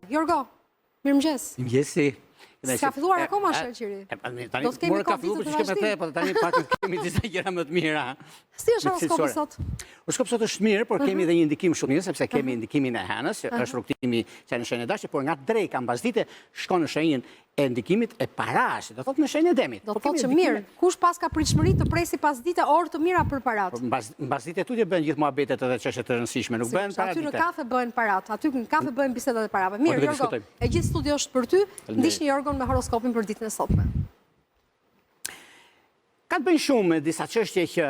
Jorgo, mirëmëngjes. Mirëmëngjesi. S'ka filluar akoma sheqeri. Tani, Do të kemi kohë ditët në vazhdim. Po tani pak kemi disa gjëra më të mira. Si është horoskopi sot? Horoskopi sot është mirë, por kemi dhe një ndikim shumë mirë, sepse kemi ndikimin e hënës, që është rrugëtimi që në shenjën e dashit, por nga dreka mbasdite shkon në shenjën e ndikimit e parasë, do thotë në shenjën e demit. Do po thotë që mirë, kush paska pritshmëri të presi pasdite orë të mira për paratë. Po, mbasdite tutje bëhen gjithë muhabetet edhe çështje të rëndësishme, nuk bëhen paradite. Aty në kafe bëhen paratë, aty në kafe bëhen bisedat e parave. Po, mirë, Jorgo, e gjithë studio është për ty, ndiqni Jorgon me horoskopin për ditën e sotme. Ka të bëjnë shumë me disa çështje që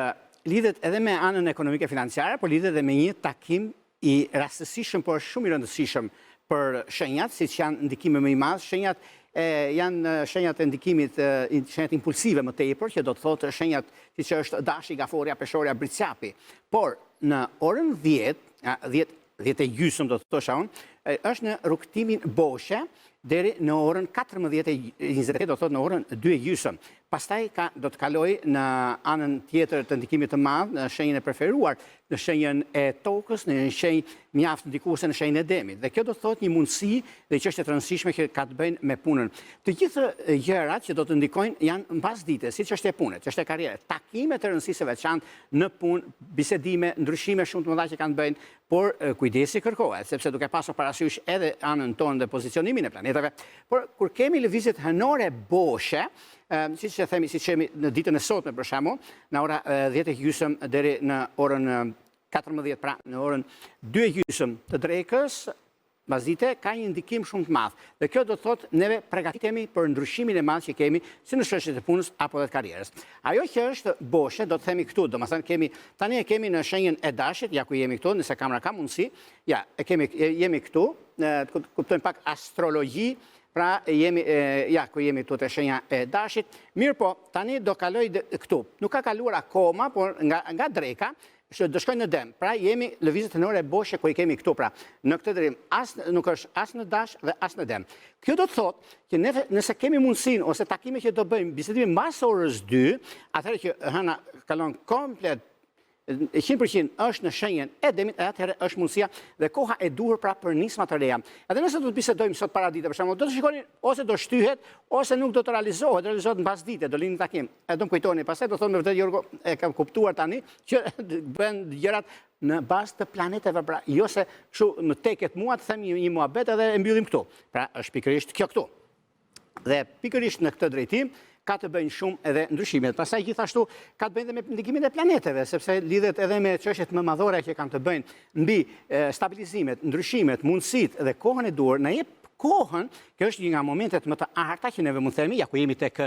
lidhet edhe me anën ekonomike financiare, por lidhet edhe me një takim i rastësishëm, por është shumë i rëndësishëm për shenjat, siç janë ndikimi më i madh, shenjat e, janë shenjat e ndikimit, shenjat impulsive më tepër, që do të thotë shenjat siç është dashi, gaforja, peshorja, bricjapi. Por në orën 10, 10 10 e gjysëm do të thosha unë, është në rrugëtimin boshe deri në orën 14:28, do të thotë në orën 2 e gjysëm. Pastaj ka do të kalojë në anën tjetër të ndikimit të madh, në shenjën e preferuar, në shenjën e tokës, në një shenjë mjaft ndikuese në shenjën e demit. Dhe kjo do të thotë një mundësi dhe çështje të rëndësishme që ka të bëjnë me punën. Të gjithë gjërat që do të ndikojnë janë mbasdite, si çështje pune, çështje karriere, takime të rëndësisë së veçantë në punë, bisedime, ndryshime shumë të mëdha që kanë të bëjnë Por kujdesi kërkohet, sepse duke pasur parasysh edhe anën tonë dhe pozicionimin e planeteve, por kur kemi lëvizjet hënore boshe, siç e themi, siç jemi në ditën e sotme për shembull, në ora 10 e gjysëm deri në orën 14, pra në orën 2 e gjysëm të drekës, Mbasdite ka një ndikim shumë të madh dhe kjo do të thotë neve pregatitemi për ndryshimin e madh që kemi si në çështjet e punës apo edhe të karrierës. Ajo që është boshe, do të themi këtu, domethënë kemi tani e kemi në shenjën e dashit, ja ku jemi këtu, nëse kamera ka mundësi, ja, e kemi jemi këtu, të kuptojmë pak astrologji, pra jemi ja ku jemi këtu te shenja e dashit. Mirëpo, tani do kaloj këtu. Nuk ka kaluar akoma, por nga nga dreka, Kështu do shkojë në dem. Pra jemi lëvizjet hënore boshe ku i kemi këtu pra. Në këtë drejtim as nuk është as në dash dhe as në dem. Kjo do të thotë që ne nëse kemi mundësinë ose takime që do bëjmë bisedime mbas orës 2, atëherë që hëna kalon komplet 100% është në shenjën e demit, e atëherë është mundësia dhe koha e duhur pra për nisma të reja. Edhe nëse do të bisedojmë sot paradite, për shembull, do të shikoni ose do shtyhet ose nuk do të realizohet, realizohet mbasdite, do lini takim. E do më kujtoni, pastaj do thonë me vërtet Jorgo, e kam kuptuar tani që bëhen gjërat në bazë të planeteve, pra jo se kështu më teket mua të them një, një muhabet edhe e mbyllim këtu. Pra është pikërisht kjo këtu. Dhe pikërisht në këtë drejtim ka të bëjnë shumë edhe ndryshimet. Pastaj gjithashtu ka të bëjnë dhe me ndikimin e planeteve, sepse lidhet edhe me çështjet më madhore që kanë të bëjnë mbi stabilizimet, ndryshimet, mundësitë dhe kohën e duhur, na jep kohën, kjo është një nga momentet më të arta që neve mund të themi, ja ku jemi tek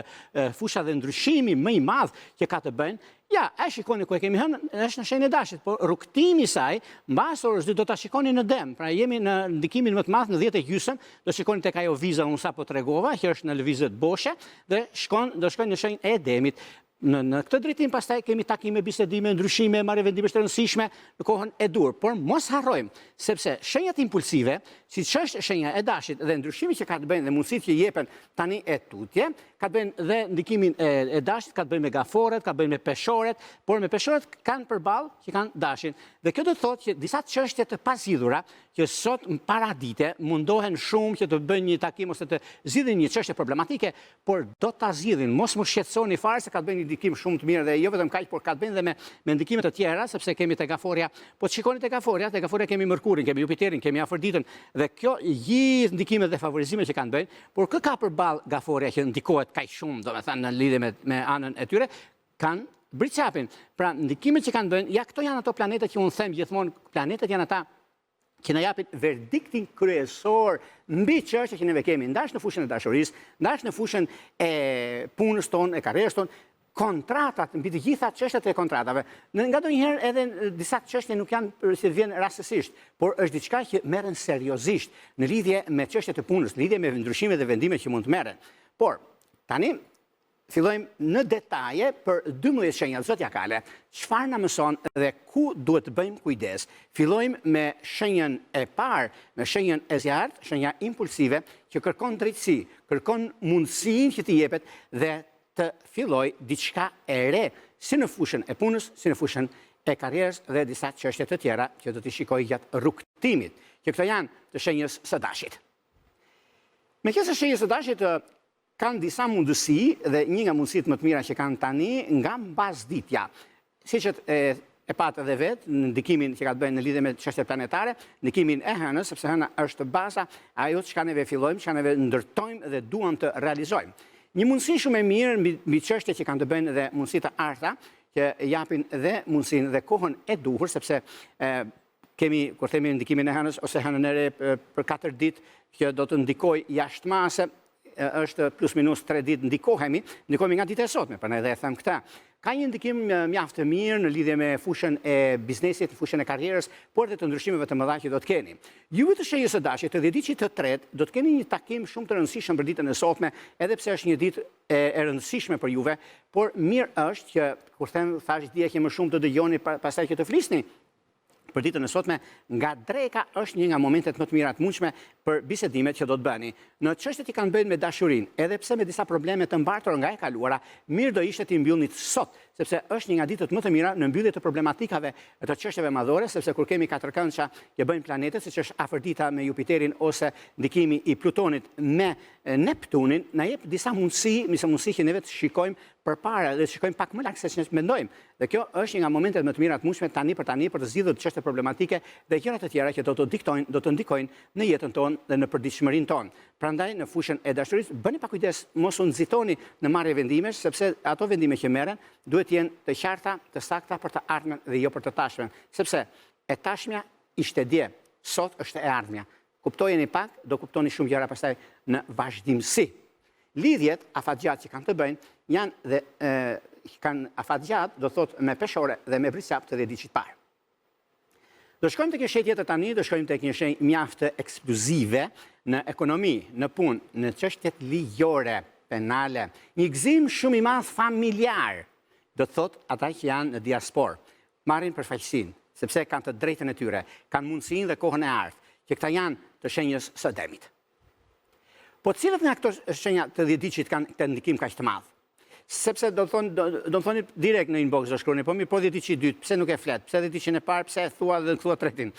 fusha dhe ndryshimi më i madh që ka të bëjnë, ja, e shikoni ku e kemi hënën, është në shenjën e dashit, por rrugëtimi i saj, mbas orës 2 do ta shikoni në dem, pra jemi në ndikimin më të madh në 10 e gjysëm, do shikoni tek ajo viza unë sapo tregova, që është në lëvizjet boshe dhe shkon do shkojnë në shenjën e demit. Në, në këtë drejtim pastaj kemi takime, bisedime, ndryshime, marrje vendimesh të rëndësishme në kohën e duhur, por mos harrojmë, sepse shenjat impulsive, siç është shenja e dashit dhe ndryshimi që ka të bëjnë dhe mundësitë që jepen tani e tutje, ka të bëjnë dhe ndikimin e, e dashit, ka të bëjnë me gaforet, ka të bëjnë me peshoret, por me peshoret kanë përballë që kanë dashin. Dhe kjo do të thotë që disa çështje të pazgjidhura që sot në paradite mundohen shumë që të bëjnë një takim ose të zgjidhin një çështje problematike, por do ta zgjidhin, mos u shqetësoni fare se ka të bëjnë një ndikim shumë të mirë dhe jo vetëm kaq, por ka të bëjnë dhe me me ndikime të tjera, sepse kemi te gaforja. Po të shikoni te gaforja, te gaforja kemi Mërkurin, kemi Jupiterin, kemi Afërditën dhe kjo gjithë ndikimet dhe favorizimet që kanë të bëjnë, por kë ka përballë gaforja që ndikohet kaq shumë, domethënë në lidhje me me anën e tyre, kanë Bricjapin. Pra ndikimet që kanë të bëjnë, ja këto janë ato planete që unë them gjithmonë, planetet janë ata që na japin verdiktin kryesor mbi çështjet që neve kemi, ndash në fushën e dashurisë, ndash në fushën e punës tonë, e karrierës tonë, kontratat, mbi të gjitha çështjet e kontratave. Në ngandonjëherë edhe disa çështje nuk janë si vjen rastësisht, por është diçka që merren seriozisht në lidhje me çështjet e punës, në lidhje me ndryshimet dhe vendimet që mund të merren. Por tani Fillojmë në detaje për 12 shenjat zodiakale, çfarë na mëson dhe ku duhet të bëjmë kujdes. Fillojmë me shenjën e parë, me shenjën e zjarrit, shenja impulsive që kërkon drejtësi, kërkon mundësinë që t'i jepet dhe të fillojë diçka e re, si në fushën e punës, si në fushën e karrierës dhe disa çështje të tjera që do t'i shikojë gjatë rrugëtimit, që këto janë të shenjës së dashit. Meqenëse shenjës së dashit kanë disa mundësi dhe një nga mundësitë më të mira që kanë tani nga mbasditja. Siç e e patë edhe vetë, në ndikimin që ka të bëjë në lidhje me çështjet planetare, ndikimin e hënës, sepse hëna është baza, ajo çka neve fillojmë, çka neve ndërtojmë dhe duam të realizojmë. Një mundësi shumë e mirë mbi, mbi çështje që kanë të bëjnë dhe mundësi të arta, që japin dhe mundësinë dhe kohën e duhur, sepse e, kemi, kur themi ndikimin e hënës ose hënën e re për 4 ditë që do të ndikojë jashtë mase, është plus minus 3 ditë ndikohemi, ndikohemi nga dita e sotme, prandaj dhe e them këtë. Ka një ndikim mjaft të mirë në lidhje me fushën e biznesit, fushën e karrierës, por dhe të ndryshimeve të mëdha që do të keni. Juve të shenjës së dashit të dhjetëditëshit të tretë do të keni një takim shumë të rëndësishëm për ditën e sotme, edhe pse është një ditë e, e rëndësishme për juve, por mirë është që kur them thashë dje që më shumë të dëgjoni pastaj që të flisni, për ditën e sotme, nga dreka është një nga momentet më të mira të mundshme për bisedimet që do të bëni. Në çështjet që kanë të bëjnë me dashurinë, edhe pse me disa probleme të mbartura nga e kaluara, mirë do ishte t'i mbyllnit sot, sepse është një nga ditët më të mira në mbyllje të problematikave të çështjeve madhore, sepse kur kemi katërkëndësha që bëjnë planetet, siç është Afërdita me Jupiterin ose ndikimi i Plutonit me Neptunin, na jep disa mundësi, disa mundësi që neve të shikojmë përpara dhe të shikojmë pak më larg se ç'ne mendojmë. Dhe kjo është një nga momentet më të mira të mundshme tani për tani për të zgjidhur çështje problematike dhe gjëra të tjera që do të diktojnë, do të ndikojnë në jetën tonë dhe në përditshmërinë tonë. Prandaj në fushën e dashurisë bëni pak kujdes, mos u nxitoni në marrje vendimesh, sepse ato vendime që merren duhet të jenë të qarta, të sakta për të ardhmen dhe jo për të tashmen, sepse e tashmja ishte dje, sot është e ardhmja. Kuptojeni pak, do kuptoni shumë gjëra pastaj në vazhdimësi. Lidhjet afatgjatë që kanë të bëjnë janë dhe e, kanë afatgjatë, do thotë me peshore dhe me bricjap të dhjetëditëshit parë. Do shkojmë tek një shenjë tjetër tani, do shkojmë tek një shenjë mjaft ekskluzive në ekonomi, në punë, në çështjet ligjore, penale. Një gëzim shumë i madh familjar, do të thotë ata që janë në diasporë. Marrin përfaqësinë, sepse kanë të drejtën e tyre, kanë mundësinë dhe kohën e artë, që këta janë të shenjës së demit. Po cilët nga këto shenja të dhjetëditëshit kanë këtë ndikim kaq të madh? Sepse do të thonë do të thoni direkt në inbox do shkruani, po mirë, po dhjetëditëshi i dytë, pse nuk e flet? Pse dhjetëditëshin e parë, pse e thua dhe thua tretin?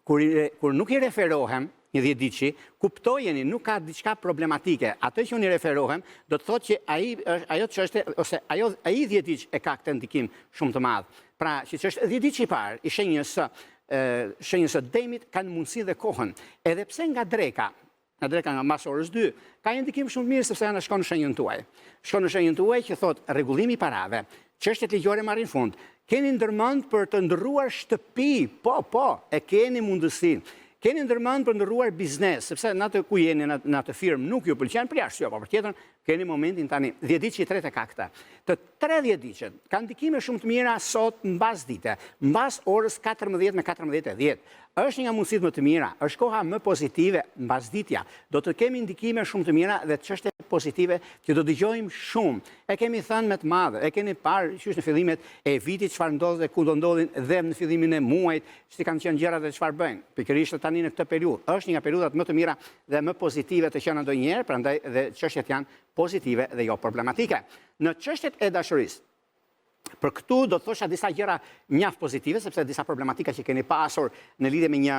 kur kur nuk i referohem një dhjetëditëshi, kuptojeni, nuk ka diçka problematike. Atë që unë i referohem, do të thotë që ai është ajo çështje ose ajo ai dhjetëditësh e ka këtë ndikim shumë të madh. Pra, siç është dhjetëditëshi i parë i shenjës së shenjës së demit kanë mundësi dhe kohën. Edhe pse nga dreka, nga dreka nga mas orës 2, ka një ndikim shumë të mirë sepse hëna shkon në shenjën tuaj. Shkon në shenjën tuaj që thotë rregullimi i parave, çështjet ligjore marrin fund. Keni ndërmend për të ndërruar shtëpi, po, po, e keni mundësinë. Keni ndërmend për ndërruar biznes, sepse në atë ku jeni në atë firmë nuk ju pëlqen, për jashtë jo, po për tjetrën keni momentin tani. Dhjetëditëshi i tretë e ka këtë. Të tre dhjetëditëshët kanë ndikime shumë të mira sot mbasdite, mbas orës 14 me 14 e 10. Është një nga mundësitë më të mira, është koha më pozitive mbasditja. Do të kemi ndikime shumë të mira dhe çështje pozitive që do dëgjojmë shumë. E kemi thënë me të madhe, e keni parë qysh në fillimet e vitit çfarë ndodh dhe ku do ndodhin dhe në fillimin e muajit, si kanë qenë gjërat dhe çfarë bëjnë. Pikërisht tani në këtë periudhë, është një nga periudhat më të mira dhe më pozitive të qena ndonjëherë, prandaj dhe çështjet janë pozitive dhe jo problematike. Në çështjet e dashurisë, për këtu do të thosha disa gjëra mjaft pozitive, sepse disa problematika që keni pasur në lidhje me një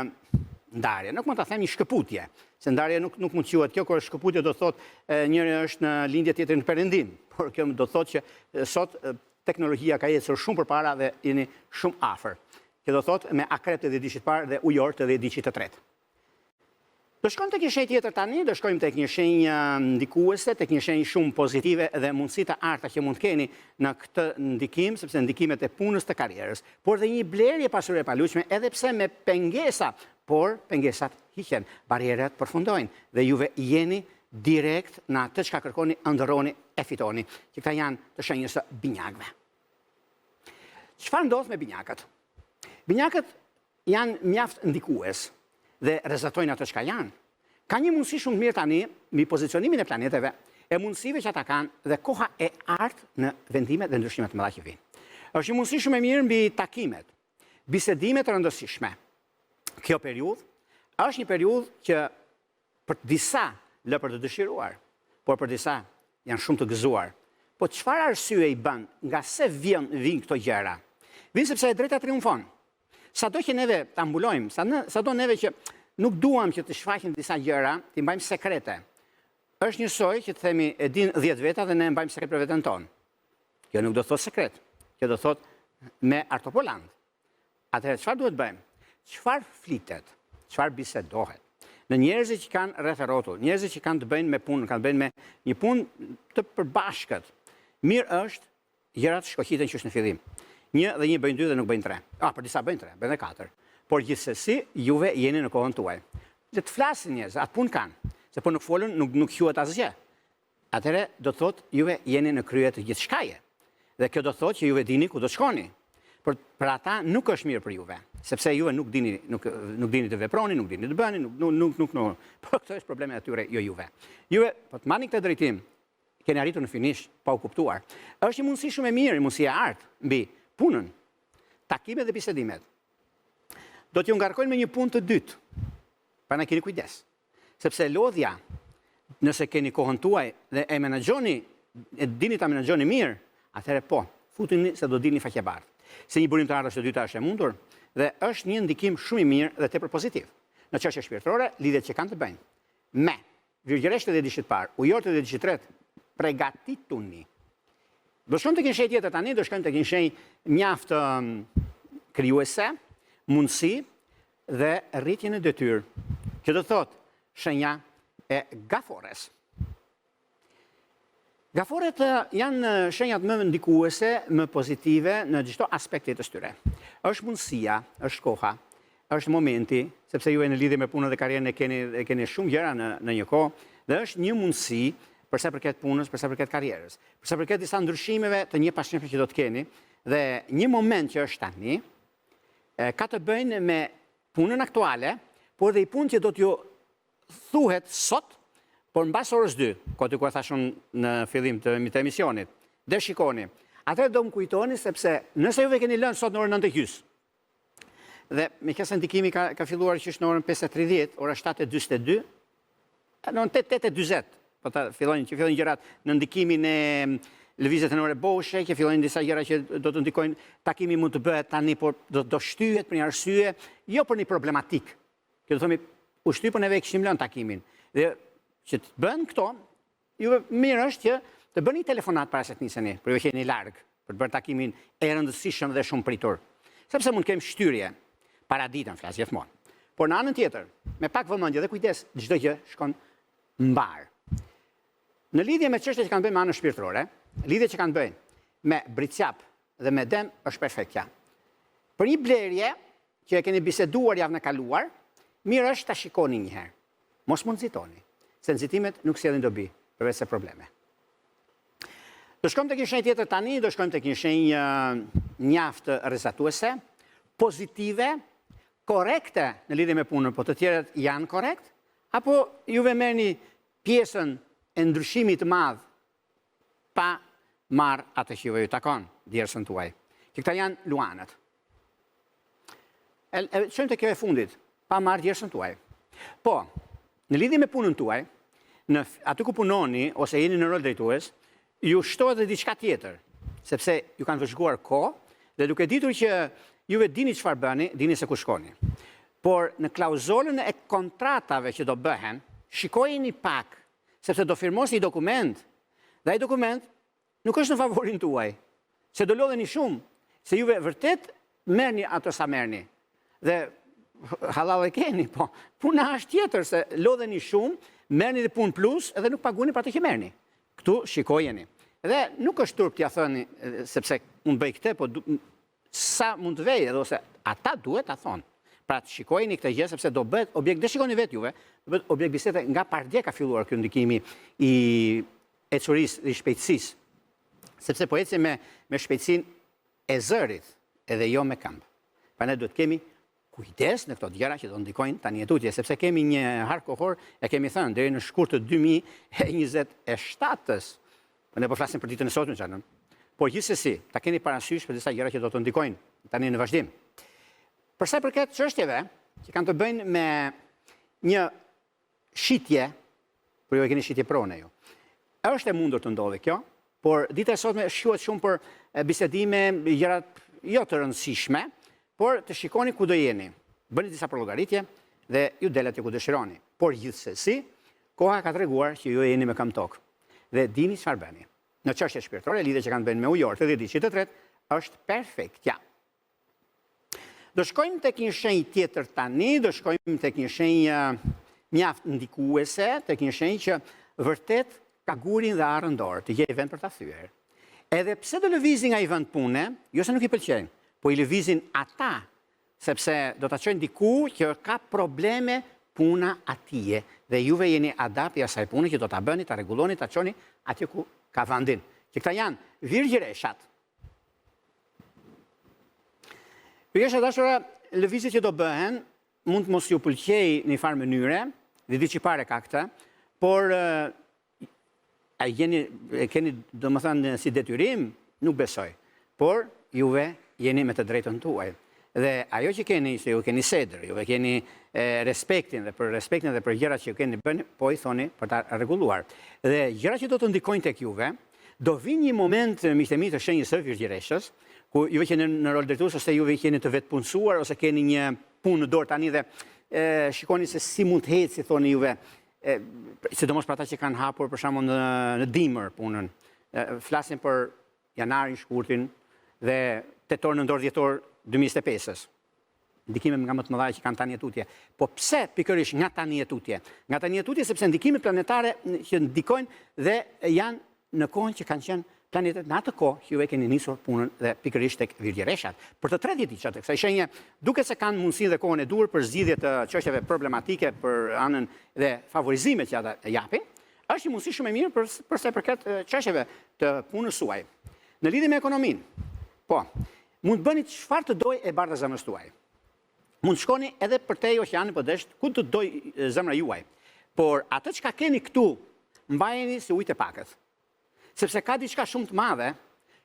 ndarje. Nuk mund ta them një shkëputje, se ndarje nuk nuk mund të quhet kjo, kur është shkëputje do të thotë njëri është në lindje, tjetri në perëndim. Por kjo do të thotë që sot teknologjia ka ecur shumë përpara dhe jeni shumë afër. Që do thotë me akrep të dhjetëditëshit parë dhe ujor të dhjetëditëshit të tretë. Do shkojmë tek një shenjë tjetër tani, do shkojmë tek një shenjë ndikuese, tek një shenjë shumë pozitive dhe mundësi të arta që mund të keni në këtë ndikim, sepse ndikimet e punës të karrierës, por dhe një blerje pasurie e paluajtshme, edhe pse me pengesa, por pengesat hiqen, barrierat përfundojnë dhe juve jeni direkt në atë çka kërkoni, ëndërroni e fitoni, që këta janë të shenjës së binjakëve. Çfarë ndodh me binjakët? Binjakët janë mjaft ndikues dhe rrezatojnë atë çka janë. Ka një mundësi shumë të mirë tani mbi pozicionimin e planeteve, e mundësive që ata kanë dhe koha e artë në vendimet dhe ndryshimet e mëdha që vijnë. Është një mundësi shumë e mirë mbi takimet, bisedime të rëndësishme. Kjo periudhë është një periudhë që Për disa lë për të dëshiruar, por për disa janë shumë të gëzuar. Po çfarë arsye i bën, nga se vjen vijnë këto gjëra? Vijnë sepse e drejta triumfon. Sado që neve ta mbulojmë, sa në, sado neve që Nuk duam që të shfaqim disa gjëra, t'i mbajmë sekrete. Është njësoj që të themi e dinë 10 veta dhe ne e mbajmë sekret për veten tonë. Kjo nuk do të thotë sekret. Kjo do të thotë me artopoland. Atëherë çfarë duhet bëjmë? Çfarë flitet? Çfarë bisedohet? Në njerëzit që kanë rreth e rrotull, njerëzit që kanë të bëjnë me punën, kanë të bëjnë me një punë të përbashkët. Mirë është gjërat shkoqiten qysh në fillim. Një dhe një bëjnë dy dhe nuk bëjnë tre. Ah, për disa bëjnë tre, bëjnë dhe katër. Por gjithsesi, juve jeni në kohën tuaj. Le të flasin njerëzit, atë punë kanë. Se po nuk folën, nuk nuk quhet asgjë. Atëherë do të thotë juve jeni në krye të gjithçkaje. Dhe kjo do të thotë që juve dini ku do të shkoni. Por për ata nuk është mirë për juve, sepse juve nuk dini nuk nuk dini të veproni, nuk dini të bëni, nuk nuk nuk nuk nuk. Por këto është problemi e atyre, jo juve. Juve po të marrni këtë drejtim, keni arritur në finish pa u kuptuar. Është një mundësi shumë e mirë, një mundësi e artë mbi punën, takimet dhe bisedimet. Do t'ju ngarkojnë me një punë të dytë. Prandaj keni kujdes. Sepse lodhja, nëse keni kohën tuaj dhe e menaxhoni, e dini ta menaxhoni mirë, atëherë po, futuni se do dilni faqebardhë. Se një burim të ardhurash të dyta është e mundur dhe është një ndikim shumë i mirë dhe tepër pozitiv. Në çështje shpirtërore, lidhjet që kanë të bëjnë me virgjëreshët e dhjetëditëshit të parë, ujorët e dhjetëditëshit të tretë, pregatituni. Do shkojmë tek një shenjë tjetër tani, do shkojmë tek një shenjë mjaft krijuese, mundësi dhe rritje në detyrë, që do të thotë shenja e gaforres. Gaforret janë shenjat më ndikuese, më pozitive në çdo aspekt të jetës tyre. Është mundësia, është koha, është momenti, sepse ju e në lidhje me punën dhe karrierën e keni e keni shumë gjëra në në një kohë dhe është një mundësi për sa i përket punës, për sa i përket karrierës, për sa i përket disa ndryshimeve të njëpasnjëshme që do të keni dhe një moment që është tani, ka të bëjnë me punën aktuale, por dhe i punë që do t'ju thuhet sot, por mbas orës 2, aty ku e thashë unë në fillim të, të emisionit, dhe shikoni. Atëherë do më kujtoni sepse nëse juve keni lënë sot në orën 9 e gjysë, dhe meqenëse ndikimi ka, ka filluar qysh në orën 5.30, ora 7.42, Në orën 8, 8.40, po ta fillojnë, që fillojnë gjërat në ndikimin e lëvizjet hënore boshe, që fillojnë disa gjëra që do të ndikojnë, takimi mund të bëhet tani, por do do shtyhet për një arsye, jo për një problematikë. Kjo do themi, u shty, po neve e kishim lënë takimin. Dhe që të bëhen këto, Juve mirë është që të bëni telefonatë para se të niseni, për ju që jeni larg, për të bërë takimin e rëndësishëm dhe shumë pritur. Sepse mund të kemi shtyrje, paraditen, flas gjithmonë. Por në anën tjetër, me pak vëmendje dhe kujdes, çdo gjë shkon mbarë. Në lidhje me çështjet që kanë të bëjnë me anën shpirtërore, lidhje që kanë të bëjnë me Bricjap dhe me Dem është perfektja. Për një blerje që e keni biseduar javën e kaluar, mirë është ta shikoni një herë. Mos u nxitoni, se nxitimet nuk sjellin dobi, përveçse probleme. Do shkojmë tek një shenjë tjetër tani, do shkojmë tek një shenjë mjaft rrezatuese, pozitive, korrekte në lidhje me punën, po të tjerët janë korrekt? Apo juve merrni pjesën e ndryshimit të madh pa marrë atë që juve ju takon, djersën tuaj. Që këta janë luanët. E, e çojmë te kjo e fundit, pa marrë djersën tuaj. Po, në lidhje me punën tuaj, në aty ku punoni ose jeni në rol drejtues, ju shtohet edhe diçka tjetër, sepse ju kanë vëzhguar kohë dhe duke ditur që juve dini çfarë bëni, dini se ku shkoni. Por në klauzolën e kontratave që do bëhen, shikojeni pak sepse do firmosni një dokument dhe ai dokument nuk është në favorin tuaj, se do lodheni shumë, se juve vërtet merrni ato sa merrni. Dhe hallall e keni, po puna është tjetër se lodheni shumë, merrni dhe punë plus edhe nuk paguheni për atë që merrni. Këtu shikojeni. Dhe nuk është turp t'ia thoni sepse unë bëj këtë, po sa mund të vejë edhe ose ata duhet ta thonë. Pra të shikojeni këtë gjë sepse do bëhet objekt, dhe shikoni vetë juve, do bëhet objekt bisede nga pardje ka filluar ky ndikimi i ecurisë dhe i shpejtësisë. Sepse po ecim me me shpejtësinë e zërit edhe jo me këmbë. Prandaj duhet të kemi kujdes në këto gjëra që do ndikojnë tani e tutje, sepse kemi një hark kohor, e kemi thënë, deri në shkurt të 2027-ës. Po ne po flasim për ditën e sotme çfarë? Por gjithsesi, ta keni parasysh për disa gjëra që do të ndikojnë tani në vazhdim. Për sa i përket çështjeve që kanë të bëjnë me një shitje, por ju e keni shitje prone ju. Është e mundur të ndodhë kjo, por dita e sotme shquhet shumë për bisedime, gjëra jo të rëndësishme, por të shikoni ku do jeni. Bëni disa përllogaritje dhe ju del atje ku dëshironi. Por gjithsesi, koha ka treguar që ju jeni me këmbë në tokë dhe dini çfarë bëni. Në çështje shpirtërore, lidhje që kanë të bëjnë me ujor të dhjetëditëshit të tretë, është perfektja. Do shkojmë tek një shenjë tjetër tani, do shkojmë tek një shenjë mjaft ndikuese, tek një shenjë që vërtet ka gurin dhe arrën në dorë, të gjejë vend për ta thyer. Edhe pse do lëvizin nga një vend pune, jo se nuk i pëlqejnë, po i lëvizin ata, sepse do ta çojnë diku që ka probleme puna atje dhe juve jeni adapi i asaj pune që do ta bëni, ta rregulloni, ta çoni atje ku ka vendin. Që këta janë virgjëreshat. Virgjëresha të dashura, lëvizjet që do bëhen, mund të mos ju pëlqejë në një farë mënyre, dhjetëditëshi i parë e ka këtë, por a jeni, e keni, domethënë, si detyrim, nuk besoj, por juve jeni me të drejtën tuaj. Dhe ajo që keni, se ju keni sedër, juve keni respektin dhe për respektin dhe për gjërat që ju keni bëni, po i thoni për ta rregulluar. Dhe gjërat që do të ndikojnë tek juve, Do vijë një moment miqtë e mi të shenjës së Virgjëreshës, ku juve që jeni në rol drejtues ose juve që jeni të vetëpunësuar ose keni një punë në dorë tani dhe e, shikoni se si mund të ecë, si thoni juve, e, sidomos për ata që kanë hapur për shembull në në dimër punën. E, flasim për janarin, shkurtin dhe tetor, nëntor, dhjetor 2025-ës. Ndikime nga më të mëdha që kanë tani e tutje. Po pse pikërisht nga tani e tutje? Nga tani e tutje sepse ndikimet planetare që ndikojnë dhe janë në kohën që kanë qenë planetet në atë kohë që ju e keni nisur punën dhe pikërisht tek virgjëreshat. Për të tre dhjetëditëshat e kësaj shenje, duket se kanë mundësinë dhe kohën e duhur për zgjidhje të çështjeve problematike për anën dhe favorizimet që ata japin, është një mundësi shumë e mirë për për sa i përket çështjeve të punës suaj. Në lidhje me ekonominë, po, Mund të bëni çfarë të dojë e bardha zemrës tuaj. Mund të shkoni edhe përtej oqeanit po desht, ku të dojë zemra juaj. Por atë çka keni këtu, mbajeni si ujë të pakët. Sepse ka diçka shumë të madhe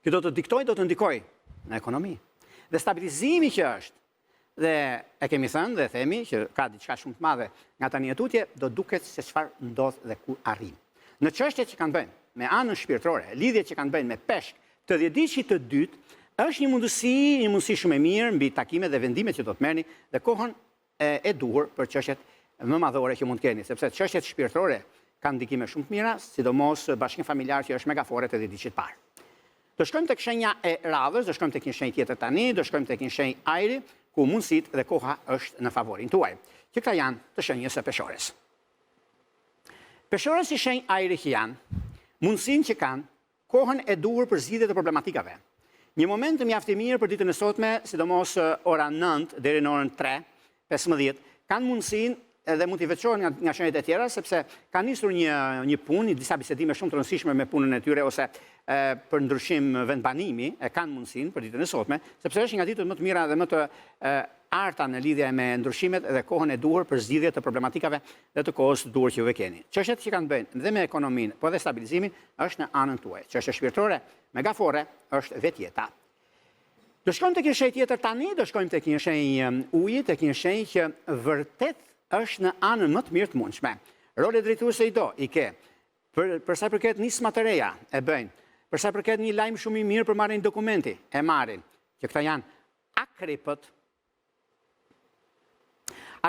që do të diktojë, do të ndikojë në ekonomi. Dhe stabilizimi që është, dhe e kemi thënë dhe themi që ka diçka shumë të madhe nga tani e tutje, do duket se çfarë ndodh dhe ku arrin. Në çështjet që kanë të bëjnë me anën shpirtërore, lidhjet që kanë të bëjnë me peshk të dhjetëditëshit të dytë, është një mundësi, një mundësi shumë e mirë mbi takimet dhe vendimet që do të merrni dhe kohën e, e duhur për çështjet më madhore që mund të keni, sepse çështjet shpirtërore kanë ndikime shumë të mira, sidomos bashkim familjar që është megafore të dhjetëditëshit të parë. Do shkojmë tek shenja e radhës, do shkojmë tek një shenjë tjetër tani, do shkojmë tek një shenjë ajri, ku mundësitë dhe koha është në favorin tuaj. Që këta janë të shenjës së peshores. Peshores si shenjë ajri që janë, mundësinë që kanë, kohën e duhur për zgjidhje të problematikave. Një moment mjaft i mirë për ditën e sotme, sidomos ora 9 deri në orën 3, 15, kanë mundësinë edhe mund t'i veçohen nga, nga shenjat e tjera, sepse kanë nisur një, një punë, disa bisedime shumë të rëndësishme me punën e tyre, ose e, për ndryshim vendbanimi, e kanë mundësinë për ditën e sotme, sepse është një nga ditët më të mira dhe më të e, arta në lidhje me ndryshimet dhe kohën e duhur për zgjidhje të problematikave dhe të kohës së duhur që juve keni. Çështjet që kanë të bëjnë dhe me ekonominë, po edhe stabilizimin, është në anën tuaj. Çështja shpirtërore, megafore, është vetë jeta. Do shkojmë tek një shenjë tjetër tani, do shkojmë tek një shenjë um, uji, tek një shenjë që vërtet është në anën më të mirë të mundshme. Role drejtuese i do, i ke. Për, për sa i përket nisma të reja, e bëjnë. Për sa i përket një lajm shumë i mirë për marrjen e dokumenti, e marrin. Që këta janë akrepët.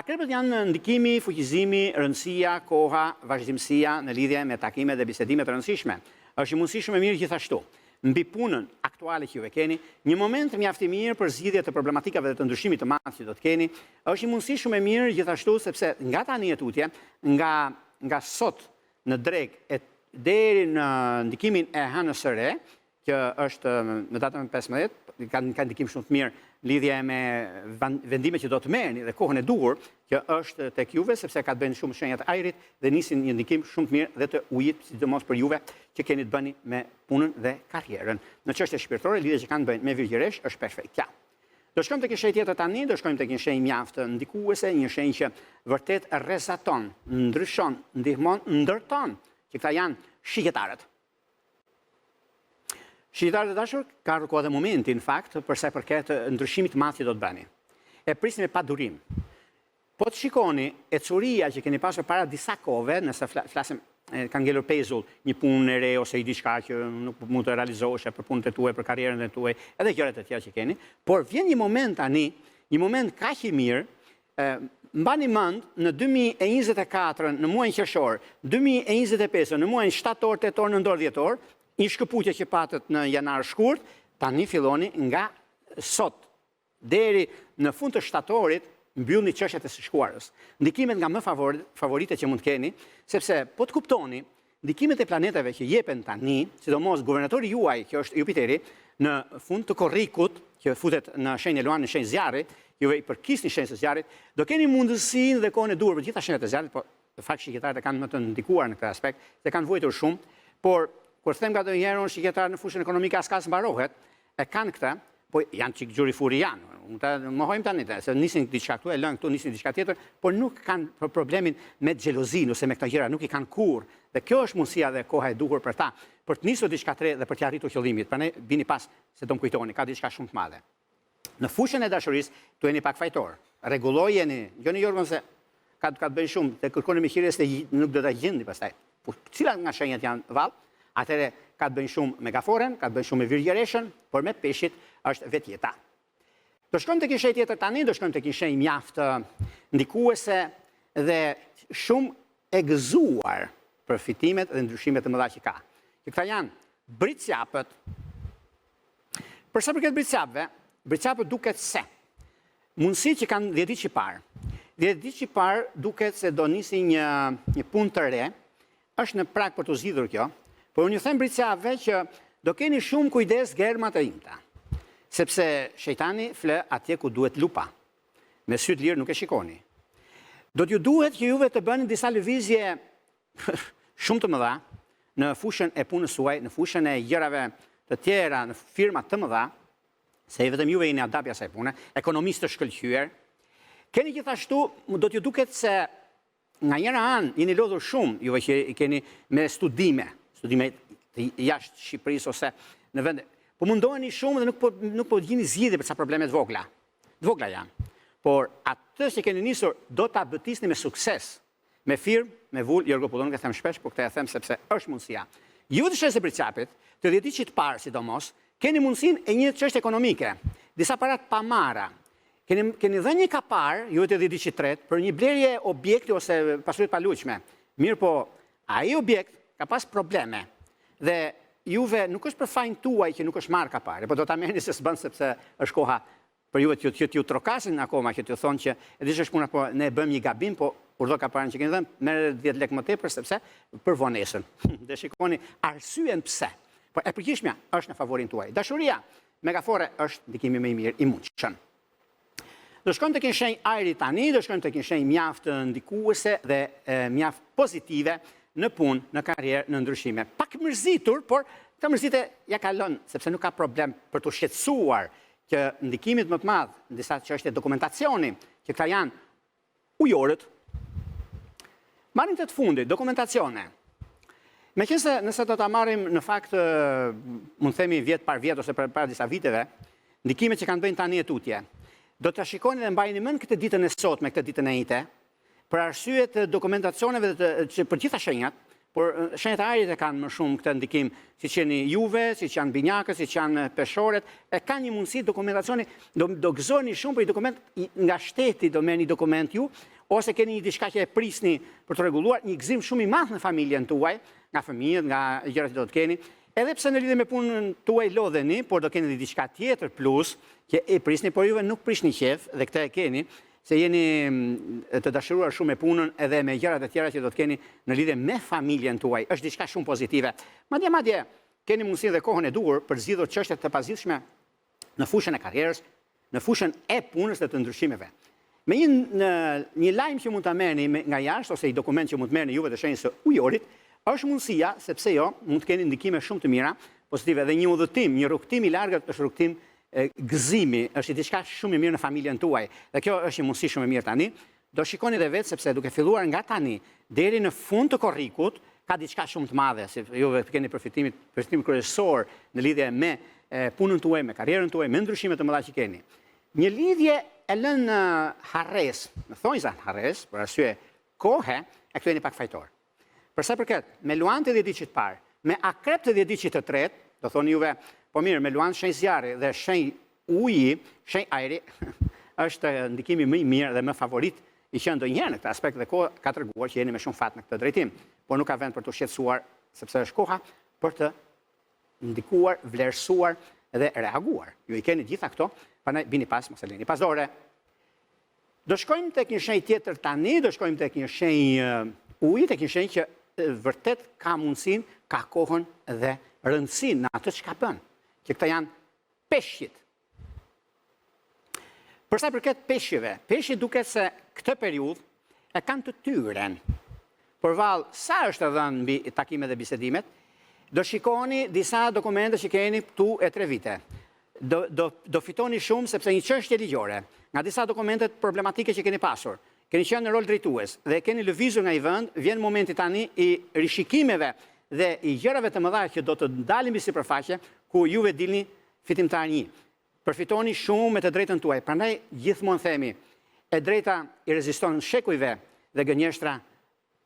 Akrepët janë ndikimi, fuqizimi, rëndësia, koha, vazhdimësia në lidhje me takime dhe bisedime të rëndësishme. Është një mundësi shumë e mirë gjithashtu mbi punën aktuale që juve keni, një moment mjaft i mirë për zgjidhje të problematikave dhe të ndryshimit të madh që do të keni. Është një mundësi shumë e mirë gjithashtu sepse nga tani e tutje, nga nga sot në drekë e deri në ndikimin e hënës së re, që është në datën 15, ka ka ndikim shumë të mirë në lidhje me vendimet që do të merrni dhe kohën e duhur që është tek juve sepse ka të bëjnë shumë shenjat e ajrit dhe nisin një ndikim shumë të mirë dhe të ujit, sidomos për juve që keni të bëni me punën dhe karrierën. Në çështje shpirtërore, lidhje që kanë të bëjnë me virgjëresh është perfekt. Ja. Do shkojmë tek një shenjë tjetër tani, do shkojmë tek një shenjë mjaft ndikuese, një shenjë që vërtet rrezaton, ndryshon, ndihmon, ndërton, që këta janë shigjetarët. Shigjetarët e dashur, ka ardhur koha dhe momenti në fakt për sa i përket ndryshimit të madh që do të bëni. E prisni me padurim. Po të shikoni ecuria që keni pasur para disa kohëve, nëse flasim ka ngelur pezull një punë e re ose i diçka që nuk mund të realizoheshe për punët e tuaja, për karrierën e tuaj, edhe gjërat e tjera që keni, por vjen një moment tani, një moment kaq i mirë, Mbani mend në 2024 në muajin qershor, 2025 në muajin shtator, tetor, nëntor, dhjetor, një shkëputje që patët në janar shkurt, tani filloni nga sot deri në fund të shtatorit mbyllni çështjet e së shkuarës. Ndikimet nga më favorite që mund të keni, sepse po të kuptoni ndikimet e planeteve që jepen tani, sidomos guvernatori juaj, që është Jupiteri, në fund të korrikut, që futet në shenjën e Luanit, në shenjë zjarri, juve i përkisni shenjës së zjarrit, do keni mundësinë dhe kohën e duhur për gjitha shenjat e zjarrit, po në fakt shigjetarët e kanë më të ndikuar në këtë aspekt, se kanë vuajtur shumë, por kur them nganjëherë unë shigjetarët në fushën ekonomike as ka s'mbarohet, e kanë këtë, po janë çik xhuri furi janë, unë ta mohojmë tani, se nisin diçka këtu, e lënë këtu, nisin diçka tjetër, por nuk kanë problemin me xhelozinë ose me këto gjëra, nuk i kanë kurrë. Dhe kjo është mundësia dhe koha e duhur për ta, për të nisur diçka të re dhe për t'ia arritur qëllimit. Prandaj bini pas se do më kujtoni, ka diçka shumë të madhe. Në fushën e dashurisë, tu jeni pak fajtor. Rregullojeni, dëgjoni Jorgon se ka ka të bëjë shumë, të kërkoni me se nuk do ta gjendni pastaj. Po cilat nga shenjat janë vallë? Atëherë ka të bëjë shumë me gaforen, ka të bëjë shumë me virgjëreshën, por me peshqit është vetë jeta. Do shkojmë tek një shenjë tjetër tani, do shkojmë tek një shenjë mjaft ndikuese dhe shumë e gëzuar për fitimet dhe ndryshimet e mëdha që ka. Që këta janë bricjapët. Për sa përket bricjapëve, bricjapët duket se mundësitë që kanë dhjetëditëshi i parë. Dhjetëditëshi i parë duket se do nisi një një punë të re, është në prag për t'u zgjidhur kjo, por unë ju them bricjapëve që do keni shumë kujdes germat e imta, sepse shejtani fle atje ku duhet lupa. Me sy të lirë nuk e shikoni. Do t'ju duhet që juve të bëni disa lëvizje shumë të mëdha në fushën e punës suaj, në fushën e gjërave të tjera, në firma të mëdha, se vetëm juve jeni adapi asaj pune, ekonomistë të shkëlqyer. Keni gjithashtu, do t'ju duket se nga njëra anë jeni lodhur shumë, juve që i keni me studime, studime të jashtë Shqipërisë ose në vende. Po mundoheni shumë dhe nuk po nuk po gjeni zgjidhje për ca probleme të vogla. Të vogla janë. Por atë që keni nisur do ta bëtisni me sukses. Me firmë, me vulë, Jorgo Pullo, nuk e them shpesh, por këtë e them sepse është mundësia. Ju të shenjës së Bricjapit, të dhjetëditëshit të parë sidomos, keni mundësinë e një çështje ekonomike, disa para të pamarra. Keni keni dhënë një kapar, ju të dhjetëditëshit të tretë, për një blerje objekti ose pasuri të paluajtshme. Mirëpo, ai objekt ka pas probleme dhe juve nuk është për fajin tuaj që nuk është marrë kapari, po do ta merrni se s'bën sepse është koha për juve që t'ju trokasin akoma që t'ju thonë që e di ç'është puna po ne bëmë një gabim po urdhëro kaparin që keni dhënë merre 10 lekë më tepër sepse për vonesën. Dhe shikoni arsyen pse. Po e përgjithshmja është në favorin tuaj. Dashuria me gafore është ndikimi më i mirë i mundshëm. Do shkojmë tek një shenjë ajri tani, do shkojmë tek një shenjë mjaft ndikuese dhe mjaft pozitive në punë, në karrierë, në ndryshime. Pak mërzitur, por këtë mërzitje ja kalon, sepse nuk ka problem për t'u shqetësuar që ndikimit më të madh në disa çështje dokumentacioni, që këta janë ujorët. Marrim këtë të fundit, dokumentacione. Meqenëse nëse do ta marrim në fakt, mund të themi vjet par vjet ose para disa viteve, ndikimet që kanë të bëjnë tani e tutje, do ta shikoni dhe mbajeni mend këtë ditën e sotme, këtë ditën e enjte, Për arsye të dokumentacioneve dhe të, që për gjitha shenjat, por shenjat e ajrit e kanë më shumë këtë ndikim, siç jeni juve, siç janë binjakët, siç janë peshoret, e kanë një mundësi dokumentacioni, do, do gëzoheni shumë për një dokument nga shteti, do merrni dokument ju, ose keni një diçka që e prisni për të rregulluar, një gëzim shumë i madh në familjen tuaj, nga fëmijët, nga gjërat që do të keni. Edhe pse në lidhje me punën tuaj lodheni, por do keni edhe diçka tjetër plus që e prisni, por juve nuk prishni qejf dhe këtë e keni, se jeni të dashuruar shumë me punën edhe me gjërat e tjera që do të keni në lidhje me familjen tuaj. Është diçka shumë pozitive. Madje madje keni mundësinë dhe kohën e duhur për të zgjidhur çështje të pazgjidhshme në fushën e karrierës, në fushën e punës dhe të ndryshimeve. Me një në, një lajm që mund ta merrni nga jashtë ose një dokument që mund të merrni juve të shenjës së ujorit, është mundësia, sepse jo, mund të keni ndikime shumë të mira, pozitive dhe një udhëtim, një rrugëtim i largët është rrugëtim gëzimi, është diçka shumë e mirë në familjen tuaj. Dhe kjo është një mundësi shumë e mirë tani. Do shikoni dhe vetë sepse duke filluar nga tani deri në fund të korrikut ka diçka shumë të madhe, si juve të keni përfitimit, përfitim kryesor në lidhje me punën tuaj, me karrierën tuaj, me ndryshimet e mëdha që keni. Një lidhje e lënë në harresë, në thonjza në harresë, për arsye kohe, e këtu jeni pak fajtor. Për sa i përket me Luan të dhjetëditëshit të parë, me Akrep të dhjetëditëshit të tretë, do thoni juve, po mirë, me Luan shenjë zjarri dhe shenjë uji, shenjë ajri, është ndikimi më i mirë dhe më favorit i qenë ndonjëherë në këtë aspekt dhe koha ka treguar që jeni me shumë fat në këtë drejtim. Por nuk ka vend për t'u shqetësuar sepse është koha për të ndikuar, vlerësuar dhe reaguar. Ju i keni gjitha këto, prandaj bini pas, mos e lini pas dore. Do shkojmë tek një shenjë tjetër tani, do shkojmë tek një shenjë uji, tek një shenjë që vërtet ka mundësinë, ka kohën dhe rëndësinë në atë çka bën. Që këta janë peshqit. Për sa i përket peshqve, peshqit duket se këtë periudhë e kanë të tyren. Por vallë, sa është e dhënë mbi takimet dhe bisedimet? Do shikoni disa dokumente që keni këtu e tre vite. Do, do, do fitoni shumë sepse një çështje ligjore, nga disa dokumentet problematike që keni pasur, keni qenë në rol drejtues dhe e keni lëvizur nga një vend, vjen momenti tani i rishikimeve dhe i gjërave të mëdha që do të dalin mbi sipërfaqe, ku juve dilni fitimtar një. Përfitoni shumë me të drejtën tuaj, prandaj gjithmonë themi, e drejta i reziston shekujve dhe gënjeshtra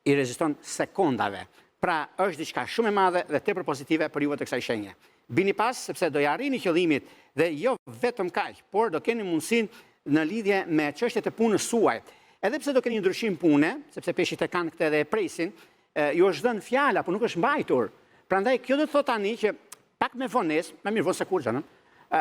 i reziston sekondave. Pra, është diçka shumë e madhe dhe tepër pozitive për juve të kësaj shenje. Bini pas sepse do ja arrini qëllimit dhe jo vetëm kaq, por do keni mundësinë në lidhje me çështjet e punës suaj. Edhe pse do keni një ndryshim pune, sepse peshqit e kanë këtë dhe e presin, ju është dhënë fjala, por nuk është mbajtur. Prandaj kjo do të thotë tani që Pak me vonesë, më mirë vonë se kurrë,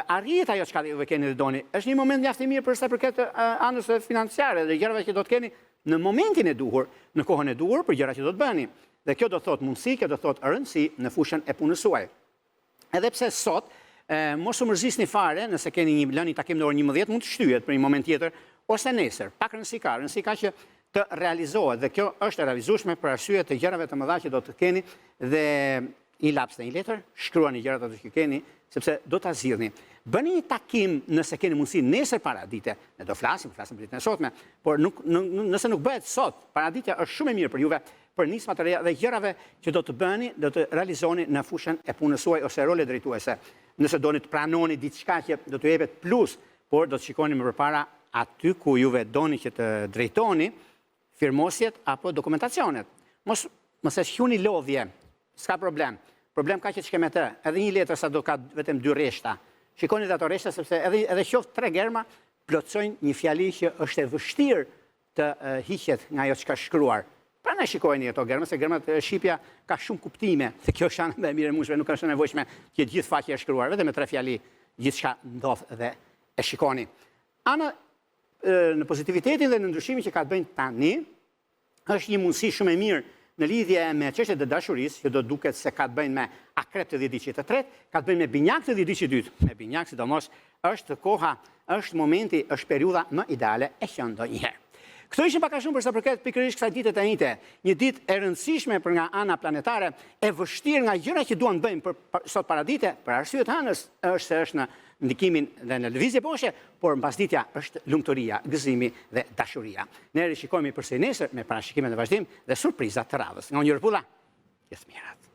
arrihet ajo çka ju keni dhe doni. Është një moment mjaft i mirë për sa i përket anës financiare dhe gjërave që do të keni në momentin e duhur, në kohën e duhur për gjëra që do të bëni. Dhe kjo do të thotë mundësi, kjo do të thotë rëndësi në fushën e punës suaj. Edhe pse sot mos u mërzisni fare nëse keni një lënë një takim në orën 11, mund të shtyhet për një moment tjetër ose nesër. Pak rëndësi ka, rëndësi ka që të realizohet dhe kjo është e realizueshme për arsye të gjërave të mëdha që do të keni dhe Një laps dhe një letër, shkruani gjërat ato që keni, sepse do ta zgjidhni. Bëni një takim nëse keni mundësi nesër paradite. Ne do flasim, flasim për ditën e sotme, por nuk, nëse nuk bëhet sot, paraditja është shumë e mirë për juve, për nisma të reja dhe gjërave që do të bëni, do të realizoni në fushën e punës suaj ose role drejtuese. Nëse doni të pranoni diçka që do t'ju jepet plus, por do të shikoni më përpara aty ku juve doni që të drejtoni, firmosjet apo dokumentacionet. Mos mos e quani lodhje, s'ka problem. Problem ka që ç'ke me të, edhe një letër sado ka vetëm dy rreshta. Shikoni dhe ato rreshta sepse edhe edhe qoftë tre germa plotësojnë një fjali që është e vështirë të hiqet nga ajo çka shkruar. Prandaj shikojeni ato germa, se germat shqipja ka shumë kuptime, se kjo është ana më e mirë e mundshme, nuk është e nevojshme që gjithë faqja e shkruar, vetëm me tre fjali gjithçka ndodh dhe e shikoni. Ana në pozitivitetin dhe në ndryshimin që ka të bëjnë tani, është një mundësi shumë e mirë në lidhje me çështjet e dashurisë, që do duket se ka të bëjnë me akrep të dhjetëditëshit të tretë, ka të bëjnë me binjak të dhjetëditëshit të dytë. Me binjak sidomos është koha, është momenti, është periudha më ideale e qenë ndonjëherë. Këto ishin pak a shumë për sa përket pikërisht kësaj dite të enjte, një ditë e rëndësishme për nga ana planetare, e vështirë nga gjëra që duan të bëjmë për sot paradite, për arsye të hënës, është se është në ndikimin dhe në lëvizje boshe, por mbasditja është lumturia, gëzimi dhe dashuria. Ne rishikohemi përsëri nesër me parashikimet në vazhdim dhe surprizat të radhës. Nga unë Juro Pulla, gjithë të mirat.